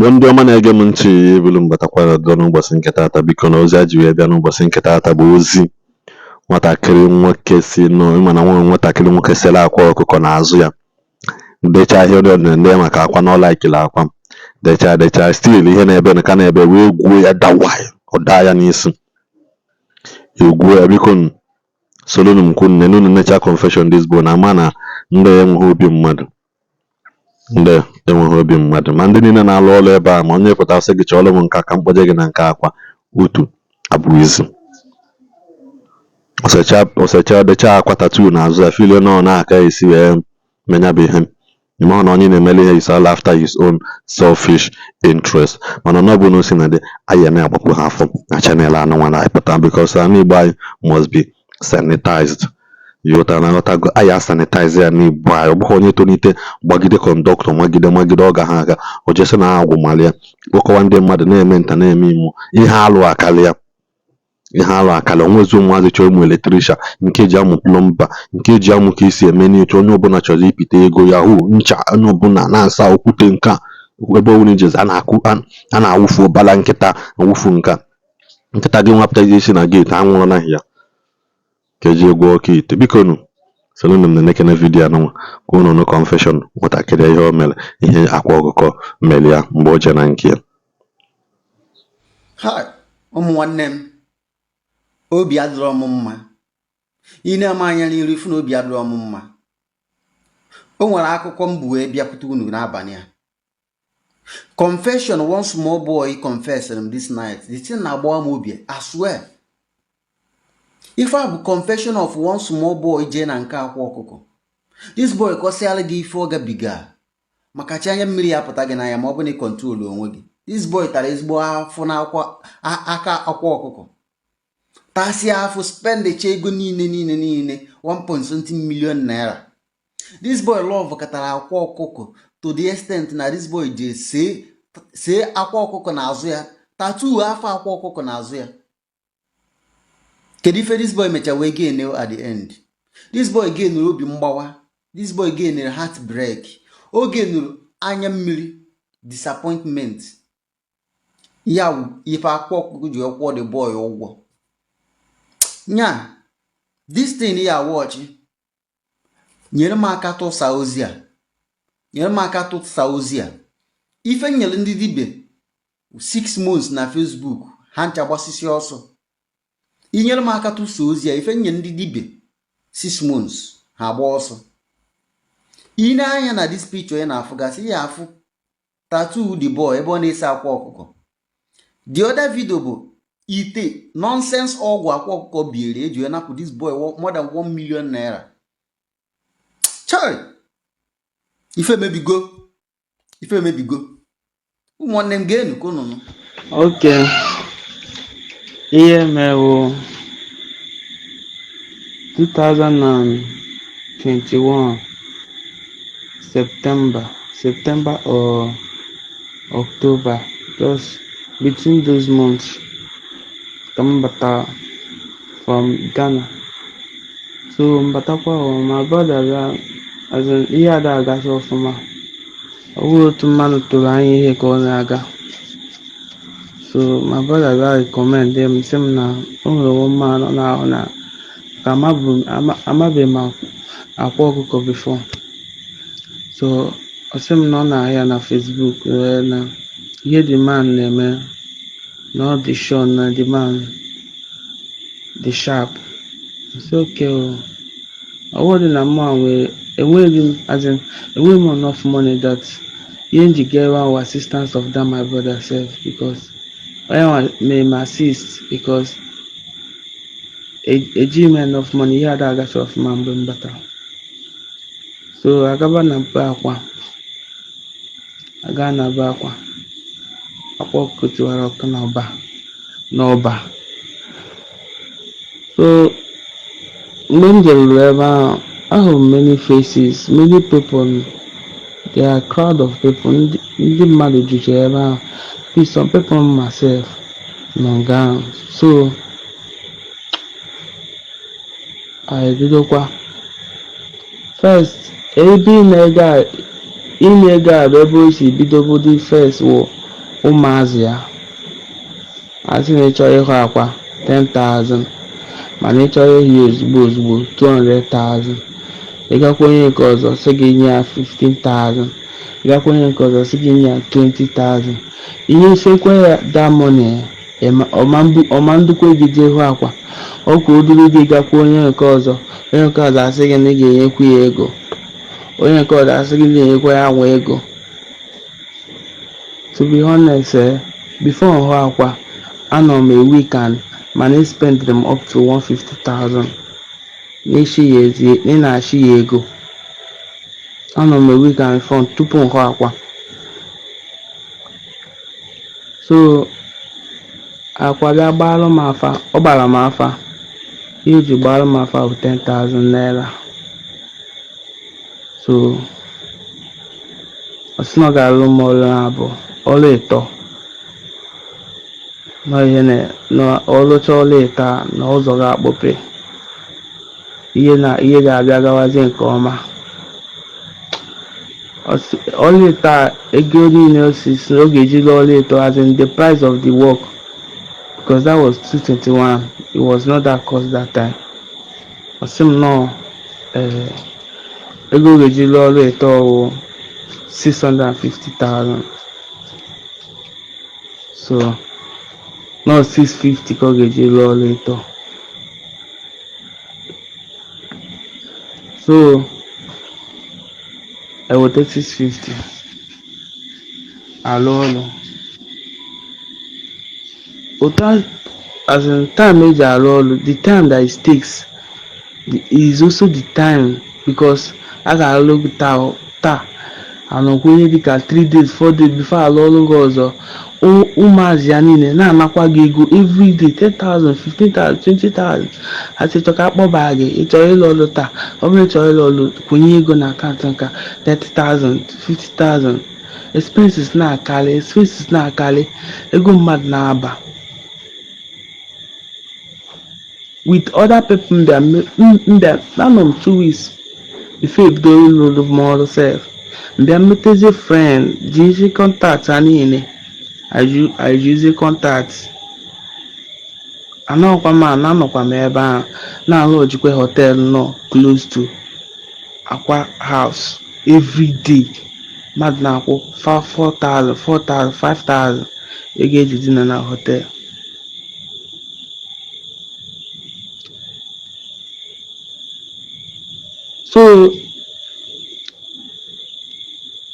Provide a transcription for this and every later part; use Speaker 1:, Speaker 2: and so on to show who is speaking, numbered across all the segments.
Speaker 1: Igbo ndị ọma na-ege m ntị, ebulu m batakwara ọzọ n'ụbọchị nke taata. Biko, na ozi a ji wee bịa n'ụbọchị nke taata bụ ozi nwatakịrị nwoke si nọ ịma na nwa nwatakịrị nwoke sere akwa ọkụkọ n'azụ ya, dechaa ihe ndị ọdịnala maka akwa na ọ laikili akwa, dechaa dechaa, still ihe na-ebe ka na-ebe, wee gwuo ya dawa, ọ daa ya n'isi, egwuo ya. Biko, solunu m kwunu nene unu necha confession this boy na ama na ndị enweghị obi mmadụ, ndị enweghị obi mmadụ, ma ndị niile na-alụ ọrụ ebe a, ma onye pụta sị gị chọọrọ m nka ka m kpọje gị na nke akwa otu abụọ izu osecha dechaa akwa tattoo n'azụ ya, filie na ọ na-aka esi wee menya bụ ihe ịma na onye na-emele ihe is all after his own selfish interest. Mana ọ bụ na o si na dị anyị na-agbapụ ha afọ na channel anụnwa na-apụta, because anụ Igbo anyị must be sanitized. Ịghọtara na nghọtago anyị sanitize ya n'Igbo anyị. Ọ bụghị onye tolite gbagide conductor, magide magide, ọ ga ha aga o jesi na agwụ malia kpọkọwa ndị mmadụ na-eme nta na-eme imo ihe alụ akarịa, ihe alụ akarịa. Onwezi ụmụazị chọrọ ịmụ electrician, nke ji amụ plumber, nke ji amụ ka esi eme n'ịchọ. Onye ọbụla chọrọ ipite ego yahoo ncha, onye ọbụla na-asa okwute nke a ebe ọbụla ijezi a na-akụ a na-awụfu ọbara nkịta, awụfu nke a nkịta gị nwapụtazi isi na gate anwụrụ naghị ya ka eji egwu oke ite. Biko nụ, solunu m na-enekene video anụnwa ka unu nụ confession nwatakịrị, ihe o mere, ihe akwa ọkụkọ mere ya mgbe o jee na nke ya.
Speaker 2: Hi, ụmụ nwanne m, obi adịrọ m mma. Ị na-eme anya n'iru ifu na obi adịrọ m mma. O nwere akụkọ m bụ wee bịakwute unu n'abalị a. Confession one small boy confessed m this night. The thing na-agbawa m obi as well. Ife a bụ confession of one small boy jee na nke akwa ọkụkọ. This boy kọsịala gị ife ọ gabiga, maka chi anya mmiri ya apụta gị n'anya ma ọ bụ na ị control onwe gị. This boy tara ezigbo afụ na akwa aka akwa ọkụkọ, tasịa afụ, spendecha ego niile niile niile, 1.something million naira. This boy love katara akwa ọkụkọ to the extent na this boy ji see see akwa ọkụkọ n'azụ ya, tattoo afọ akwa ọkụkọ n'azụ ya. Kedu ife this boy mecha wee gain at the end? This boy gainuru obi mgbawa, this boy gainere heartbreak, o gainuru anya mmiri, disappointment. Ya wụ ife akwa ọkụkọ ji kwụọ the boy ụgwọ nya. This thing ya watch, nyere m aka tụsa ozi a, nyere m aka tụsa ozi a. Ife nyere ndị dibịa 6 months na Facebook, ha ncha gbasisi ọsọ. Inyere m aka tụsa ozi a, ife nyere ndị dibịa 6 months, ha agba ọsọ. Ị na-anya na this picture ị na-afụgasị ya, afụ tattoo the boy ebe ọ na-ese akwa ọkụkọ. The other video bụ ite nonsense ọgwụ akwa ọkụkọ biere eji wee napụ this boy more than 1 million naira. Chai, ife mebigo, ife mebigo. Ụmụnne m, ga-enu ka unu nụ.
Speaker 3: Okay. Ihe mewo 2021 September, September or October, just between those months, ka m batara from Ghana. So m batakwa o, my brother bịa, as in, ihe ada agacha ọfụma. Ọ bụghị otu mmadụ tụrụ anya ihe ka ọ na-aga. So my brother bịa recommend m, sị m na o nwere one man ọ na-ahụ na ka amabeghị m akwa ọkụkọ before. So ọ sị m na ọ na-ahụ ya na Facebook, wee na ihe the man na-eme na ọ dị sure na the man dị sharp. I sị okay o. Ọ bụghị na mụ nwere, enweghị m, as in, enweghị m enough money that ihe m ji get one assistance of that my brother sef, because onye nwa mee m assist, because ejighị m enough money, ihe ada agacha ọfụma mgbe m batara. So agaba na be akwa, aga na be akwa, akwa ọkụkọ tiwara ọkụ n'ọba n'ọba. So mgbe m jeruru ebe ahụ, ahụrụ m many faces, many people. There are crowd of people, ndị mmadụ juchara ebe ahụ. Some people myself nọ nga ahụ. So anyị ebidokwa. First, ebe ị na-ego a, inye ego a bụ ebe o si bidogodi. First wụ Ụmụazị ya asị na ịchọrọ ịhụ Akwa, 10,000, mana ịchọrọ ịhụ ya ozugbo ozugbo, 200,000. Ịgakwa onye nke ọzọ, sị gị nye ya 15,000. Ịgakwa onye nke ọzọ, sị gị nye ya 20,000. Inyesekwa ya that money, ọma ndukwe gị jee hụ Akwa. Ọkwa o duru gị gakwa onye nke ọzọ, onye nke ọzọ asị gị na ị ga-enyekwu ya ego, onye nke ọzọ asị gị na ị ga-enyekwa ya nwa ego. To be honest, before m hụ Akwa, anọ m a week and mana spend m up to 150,000 n'ịshị ya ezi, ị na-achị ya ego. Anọ m a week and before tupu m hụ Akwa. So Akwa bịa gbaalụ m afa. Ọ gbara m afa. Ihe o ji gbaalụ m afa bụ 10,000 naira. So ọ sị na ọ ga-alụ m ọrụ abụọ, ọrụ ịtọ, nọ ihe na ọlụcha ọrụ ịtọ a na ụzọ ga-akpọpe, ihe na ihe ga-abịa gawazie nke ọma. Ọrụ ịtọ a, ego niile o si si na ọ ga-eji lụọ ọrụ ịtọ, as in the price of the work, because that was 221, it was not that cost that time. Ọ sị m nọọ ee, ego ọ ga-eji lụọ ọrụ ịtọ wụ 650,000. So nọ 650 ka ọ ga-eji lụọ ọrụ ịtọ. So eweta 650, alụ ọrụ otu, as in time eji arụ ọrụ, the time that it takes is also the time, because a ga-alụ gị taa taa, anọkwa ihe dịka 3 days, 4 days before alụ ọrụ gị ọzọ. Ụmụazị ya niile na-anakwa gị ego everyday, 10,000, 15,000, 20,000. Asị chọ ka akpọba gị, ị chọrọ ịlụ ọrụ taa, ọ bụrụ ị chọrọ ịlụ ọrụ, kwụnye ego na akaụntụ nka, 30,000, 50,000. Expenses na-akarị, expenses na-akarị ego mmadụ na-aba. With other people mbịa mbịa anọ m 2 weeks before ebido ịlụrụ m ọrụ sef. Mbịa metezie friend, jizie contact ha niile, ajizie contact. Anọkwa m ana, anọkwa m ebe ahụ na-alụ ojikwe hotel nọ close to Akwa house. Every day mmadụ na-akwụ 4,000, 4,000, 5,000, ego eji dina na hotel. So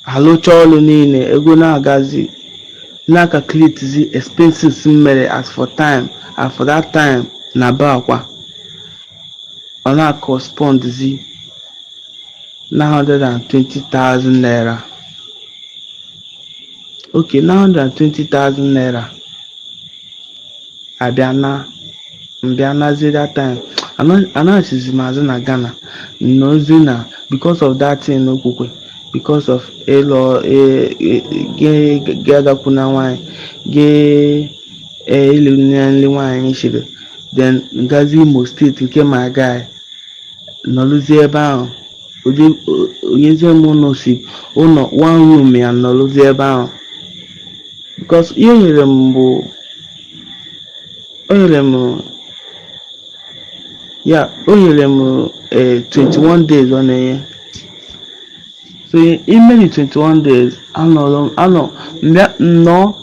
Speaker 3: alụcha ọrụ niile, ego na-agazi, na-calculate expenses m mere as for time, as for that time na be Akwa, ọ na-correspondzi 920,000 naira. Okay, 920,000 naira abịa na mbịa nazie. That time anachizi m azụ na Ghana nọzie na because of that thing okwukwe, because of ịlụ gị agakwuna nwaanyị gị, ịlụ nri nwaanyị shiri. Then ngazi Imo Steeti nke my guy, nọrụzie ebe ahụ, onyezie m ụlọ, si ụlọ one room ya, nọrụzie ebe ahụ, because ihe o nyere m bụ o nyere m ya, o nyere m 21 days ọ na-enye. So ime the 21 days, anọrọ m, anọ mbịa nnọọ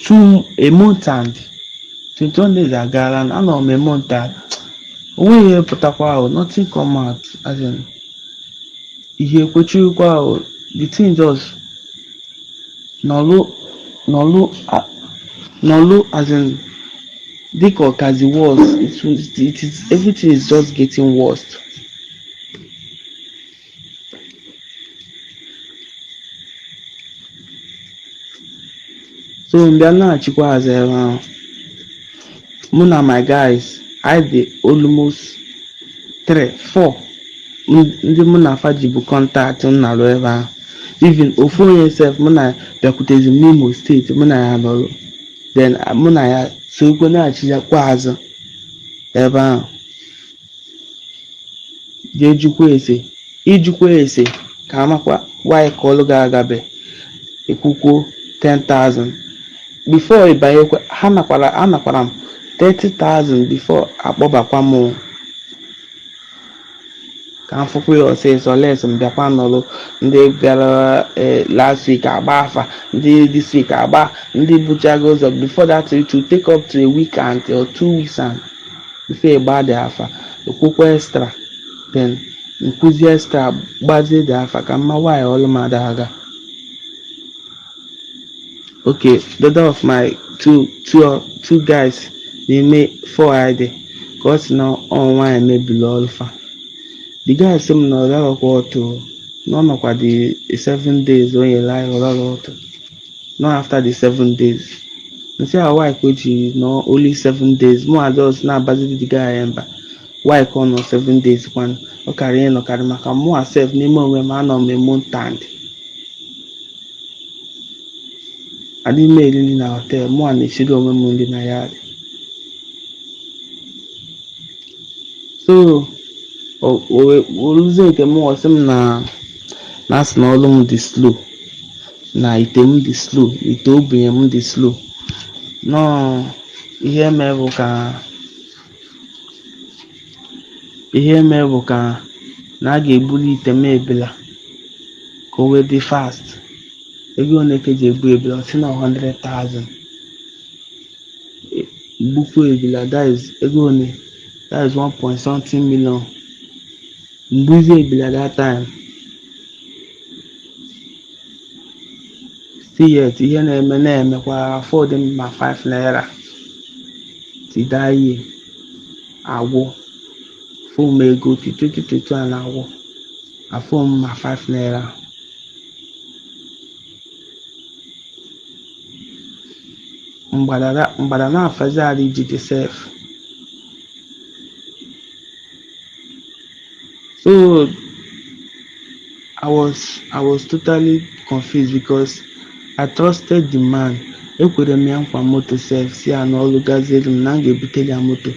Speaker 3: two, a month and 21 days agaala. Anọ m a month and onweghị ihe pụtakwa ahụ, nothing come out, as in ihe ekwechirikwa ahụ. The thing just nọlụ nọlụ nọlụ, as in dịka ọkazi worse. It is everything is just getting worse. So mbịa naghachikwa azụ ebe ahụ, mụ na my guys, anyị dị almost three, four ndị mụ na afa ji bụ contact m na-arụ ebe ahụ. Even ofu onye sef mụ na bịakwutezi m n'Imo Steeti, mụ na ya nọrọ, then mụ na ya sokwe naghachikwa azụ ebe ahụ, jee jukwa ese, ijukwa ese ka amakwa why ka ọlụ ga-agabe ekwukwo 10,000. Before ịbanyekwa, ha nakwara, anakwara m 30,000 before akpọbakwa m o. Ka m fụkwa ya ọsịsọ les m bịakwa nọrọ. Ndị bịara last week agba afa, ndị this week agba, ndị buchago ụzọ before that. It will take up to a week and or 2 weeks and before ịgba dị afa, ekwukwa extra, then nkwuzi extra, gbazie dị afa ka mma. Why ọlụ m ada aga? Okay, the other of my two guys n'ime four anyị dị ka ọ sị na ọ nwaanyị mebiri ọlụ fa. The guy sị m na ọ rarọkwa ọtụ, na ọ nọkwa the 7 days o nyere anyị, ọ rarọ ọtụ not after the 7 days. Nsị a, why ka o ji nọ only 7 days? Mụ adọs na-abaziri the guy mba, why ka ọ nọ 7 days kwanụ? Ọ karịa ịnọkarị maka mụ sef n'ime onwe m, anọ m a month and adịghị m eri nri na hotel. Mụ a na-esiri onwe m nri na yard. So o ruzie nke mụ, ọ sị m na asị na ọrụ m dị slow, na ite m dị slow, ite obinye m dị slow. Nọọ ihe mee bụ ka ihe mee bụ ka na a ga-ebuli ite m ebela ka o wee dị fast. Ego ole ka eji ebu ebela? Ọ sị na 100,000. Gbukwa ebela, that is ego ole? That is one point something million. Mgbuzi ebela that time, still yet ihe na-eme na-emekwa afford m ma 5 naira till that year agwụ fụ m ego till 2021 a na-agwụ afụ m ma 5 naira. Mgbada na-afazi ara ijide sef. So I was totally confused because I trusted the man. Ekwere m ya nkwa moto sef, si ya na ọlụ gaziere m na m ga-ebutere ya moto.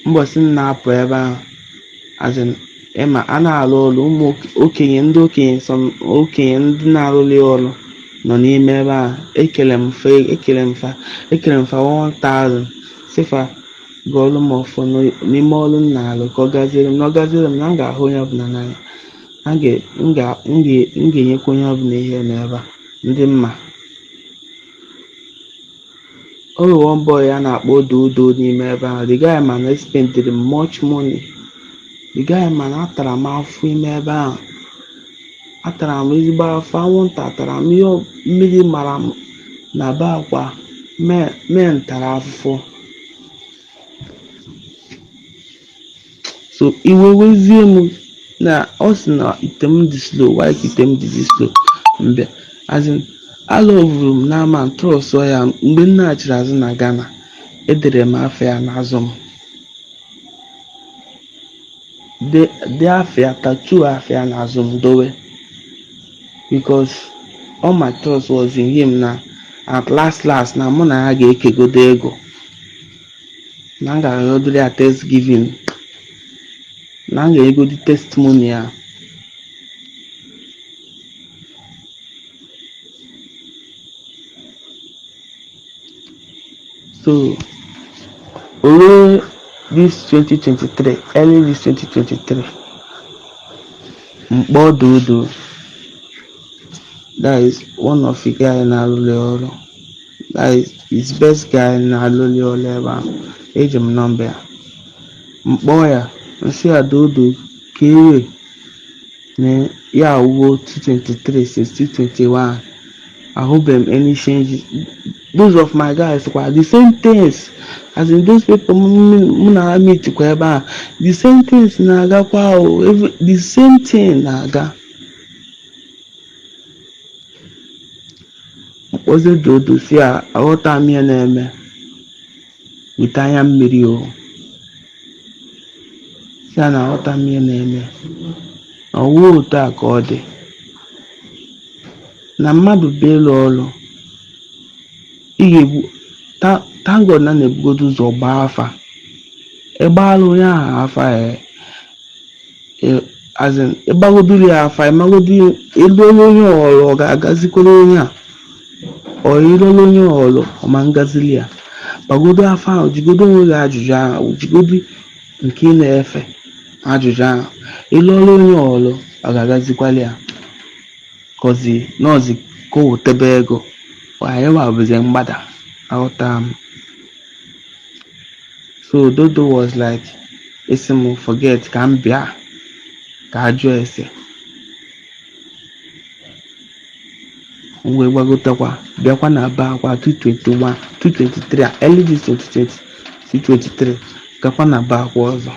Speaker 3: Mbọsị m na-apụ ebe ahụ, as in, ịma a na-arụ ọrụ ụmụ okenye, ndị okenye, some okenye ndị na-arụli ọrụ nọ n'ime ebe ahụ. Ekele m fa, ekele m fa 1000, sị fa gọọlụ m ọfọ n'ime ọrụ m na-arụ, ka ọ gaziere m, na ọ gaziere m, na m ga-ahụ onye ọbụla n'anya, na m ga-enyekwa onye ọbụla ihe n'ebe a ndị mma. O nwere one boy a na-akpọ Odo n'ime ebe ahụ. The guy man spended much money. The guy man, atara m afụ ime ebe ahụ, atara m ezigbo afụ. Anwụnta tara m, ihe mmiri mara m na be akwa men tara afụfụ. So iwe wezie m na ọ sị na ite m dị slow. Why ka ite m dị slow? Mbịa, as in, alovuru m na man trust ya. Mgbe m naghachiri azụ na Ghana, edere m afa ya n'azụ m, dee afa ya, tattoo afa ya n'azụ m dowe, because all my trust was in him, na at last last na mụ na ya ga-ekegodo ego, na m ga-agodoro ya thanksgiving, na m ga-enyegodi testimony ya. So o this 2023, early this 2023, mkpọ Dodo, that is one of the guy na-arụli ọrụ, that is his best guy na-arụli ọrụ ebe ahụ. Eji m nọmba ya, mkpọ ya, nsị ya, "Dodo, ka ewe na ya awuo 223 since 221, ahụbeghị m any changes." Those of my guys kwa, the same things, as in those people mụ na ha meet kwa ebe a, the same things na-agakwa o, the same thing na-aga. Mkpọzie Dodo, si ya, "Aghọta m ihe na-eme," wite anya mmiri o, si ya na aghọta m ihe na-eme, na ọwụ otu a ka ọ dị, na mmadụ bịa ịlụ ọrụ, ị ga-egbu. Thank God na na-ebugodo ụzọ gbaa afa, ịgbaala onye ahụ afa. As in, ịgbagodiri ya afa, ịmagodu ịlụọla onye ọrụ, ọ ga-agazikwara onye a, ọ ịlụọla onye ọrụ ọ ma ngazili ya. Gbagodo afa ahụ, jigodo onwe gị ajụjụ ahụ, jigodo nke ị na-efe ajụjụ ahụ. Ịlụọla onye ọrụ, ọ ga-agazikwala ya, kọzi nọọsụ ka o wetebe ego anyị wa bụzi mgbada. Aghọta m. So Dodo was like, esi m forget ka m bịa ka a jụọ ese. M wee gbagotekwa, bịakwa na be akwa 221, 223, early this 2020, 223, gakwa na be akwa ọzọ.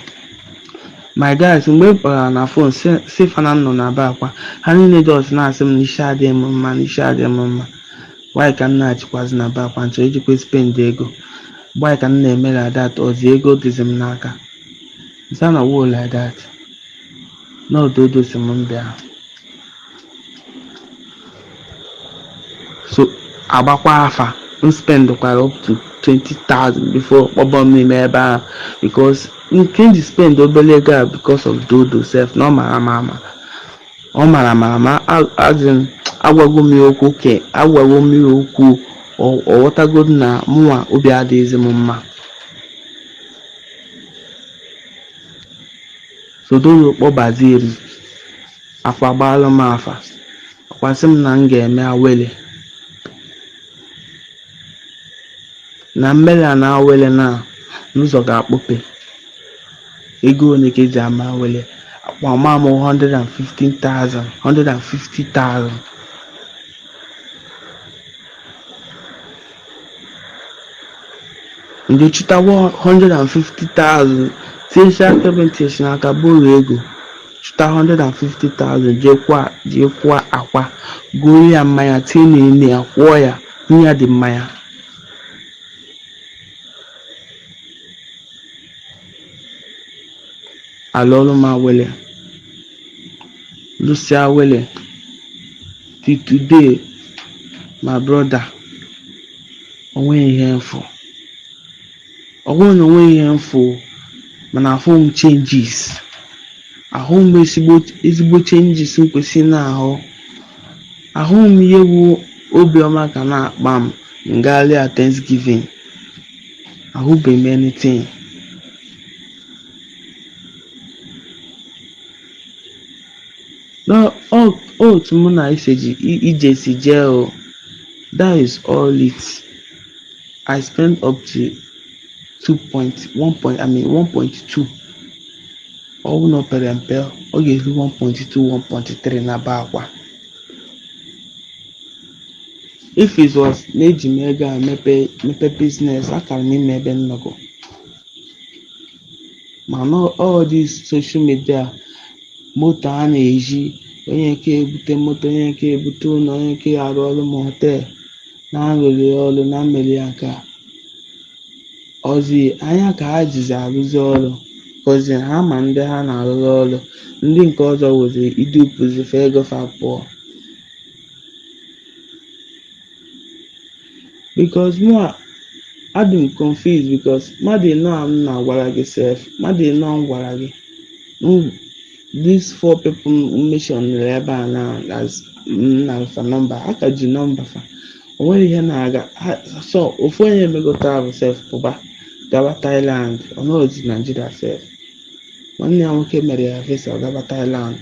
Speaker 3: My guys, mgbe m kpọrọ na phone si fa na m nọ na be akwa, ha niile just na-asị m na isi adịghị m mma, na isi adịghị m mma. Why ka m na-achịkwazi na be akwa nchọ ijikwa spend ego? Why ka m na-eme like that? Ọzi ego dịzi m n'aka nsa na wo like that. Na Ododo si m bịa. So agbakwa afa, m spend kwara up to 20,000 before kpọbọ m n'ime ebe ahụ, because nke m ji spend obere ego a because of Dodo sef, na ọ mara m ama, ọ mara m ama. As in, agwago m ya okwu ke agwago m ya okwu, ọ ghọtago na mụnwa obi adịghịzi m mma. So Dodo kpọbazie m, akwa gbaalụ m afa, ọkwasị m na m ga-eme awele, na mmele a na awele na n'ụzọ ga-akpọpe. Ego ole ka eji ama awele? Akpa ma m 115,000, 150,000. Nje chụta 150,000, tinyechi aka ebe ntinyechi n'aka bụrụ ego, chụta 150,000, jee kwụọ akwa, goro ya mmanya, tinye n'ime ya, kwụọ ya, nye ya dị mmanya. Alụọlụ m awele, lụsịa awele. Till today, my brother, onweghị ihe mfụ. Ọ bụrụ na onweghị ihe mfụ, mana ahụ m changes, ahụ m ezigbo changes m kwesịrị na-ahụ. Ahụ m ihe bụ obiọma ka na-akpa m ngagharị a Thanksgiving, ahụbeghị m anything. No, otu mụ na ise ji ije si jee o. That is all it. I spent up to 2.1 point, I mean 1.2. Ọ bụ na o pere mpe, ọ ga-eru 1.2, 1.3 na be akwa. If it was na eji m ego a mepe business, akara m ime ebe nnọkọ. Mana all this social media, moto a na-eji, onye nke ebute moto, onye nke ebute ụlọ, onye nke arụ ọrụ ma hotel na arụrụ ya ọrụ na mmeri ya nke a. Ọzi anya ka ha jizi arụzi ọrụ, kọzi ha ma ndị ha na-arụrụ ọrụ, ndị nke ọzọ wụzi idupuzi fa ego fa pụọ. Because mụ adị m confused, because mmadụ ịnọ a m na-agwara gị sef, mmadụ ịnọ m gwara gị, these four people m mention ebe a na as m na fa nọmba, ha ka ji nọmba fa. O nwere ihe na-aga. So ofu onye emego travel sef, pụba gaba Thailand, ọ nọghịzi Nigeria sef. Nwanne ya nwoke mere ya visa, ọ gaba Thailand.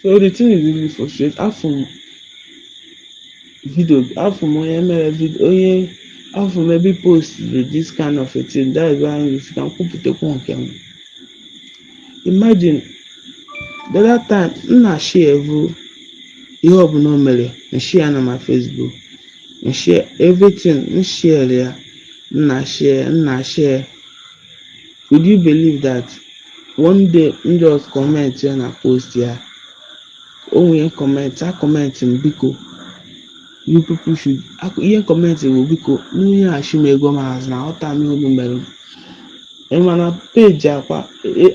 Speaker 3: So the thing is really frustrating. Afọ m video, afọ m onye mere video, onye afọ m ebe post this kind of a thing. That is why m si ka m kwupụtakwu nke m. Imagine the other time m na-share vu ihe ọbụla o mere, m share na my Facebook, m share everything, m share ya, m na-share, m na-share. Could you believe that one day m just comment ya na post ya, o nwere comment a comment m, biko, you people should, ihe comment bụ biko nyeghachi m ego m azụ, na aghọta m ihe unu mere m. Ị ma na peji akwa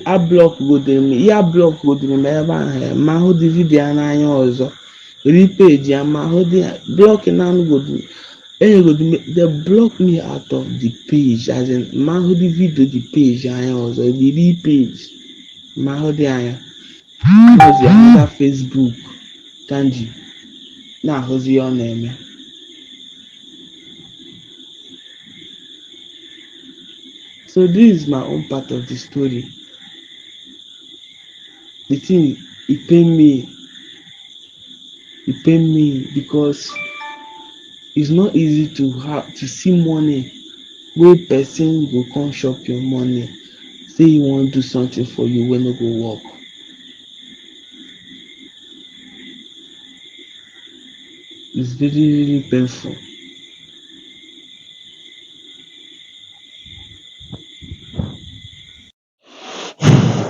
Speaker 3: a block godere m ihe, a block godere m ebe ahụ, ma hụ dị video ya n'anya ọzọ ri peji ya, ma hụ dị ya block na anụgodu. Enyegodu m, they block me out of the page, as in ma hụ the video, the page anya ọzọ, the real page ma hụ dị anya nọzi another Facebook ka m ji na-ahụzi ihe ọ na-eme. So this is my own part of the story. The thing, it pain me, it pain me because it's not easy to have to see money wey person go come chop your money, say he wan do something for you wey no go work. It's really, really painful.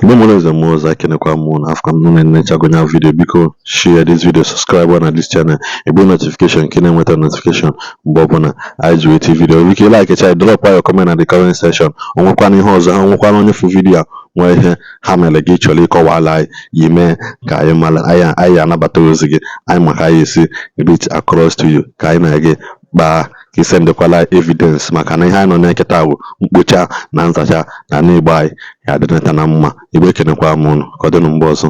Speaker 1: Igbo mụrụ eze mmụọ ọzọ, ekenekwa m unu. Afọ m nụ na-enechago nya video. Biko share this video, subscribe na this channel, ebe notification nke na-enweta notification mgbe ọbụla anyị ji weta video. Biko like cha, drop your comment na the comment section. Onwekwana ihe ọzọ ha nwekwana onye fụ video a nwee ihe ha mere gị chọrọ ịkọwala anyị, yi mee ka anyị mara. Anyị anabata ozi gị anyị maka anyị esi reach across to you, ka anyị na gị kpaa, ka isendekwala evidence, maka na ihe anyị nọ na-eketa bụ mkpocha na nzacha na n'igbo anyị ya adịnata na mma. Igbo, ekenekwa m unu. Ka ọ dịnụ mgbe ọzọ.